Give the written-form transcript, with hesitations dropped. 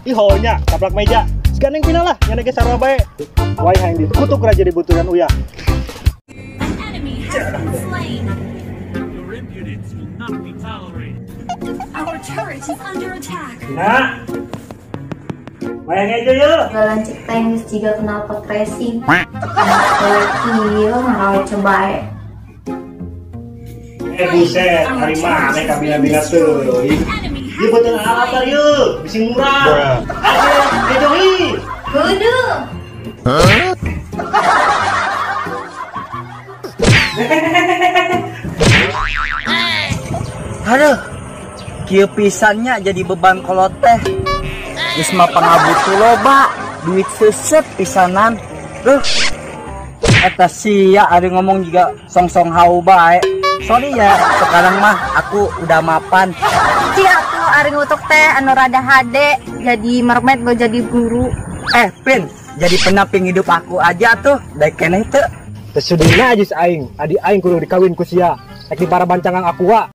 Ih nya, taplak meja. Siga Neng Pina lah, nya ge sarua bae. Wai hayang dikutuk raja dibutuhan uyah. An enemy has been slain. Your impudence will not be tolerated. Our turret is under attack. Nah. Wayang aja yuk. Jalan cek teh geus jiga knalpot racing. Kieu ngarawe bae. Buset, hari mana kabina-bina teuing. Ieu beuteung alatar yeuh, bisi murah. Ayo, ejohi. Kudu. Aduh, kieu pisannya jadi beban kolot teh. Geus mah pangabutuh loba, duit seuseut pisanan. Duh. Eta sia ari ngomong juga song-song hau bae. Sorry ya, sekarang mah aku udah mapan. Ci atuh ari ngutuk teh anu rada hade, jadi mermaid gua jadi guru. Pin, jadi pendamping hidup aku aja tuh, daek keneh teu. Teu sudina ajis aing, adi aing kudu dikawin ku sia. Rek diparabancangan aku wa.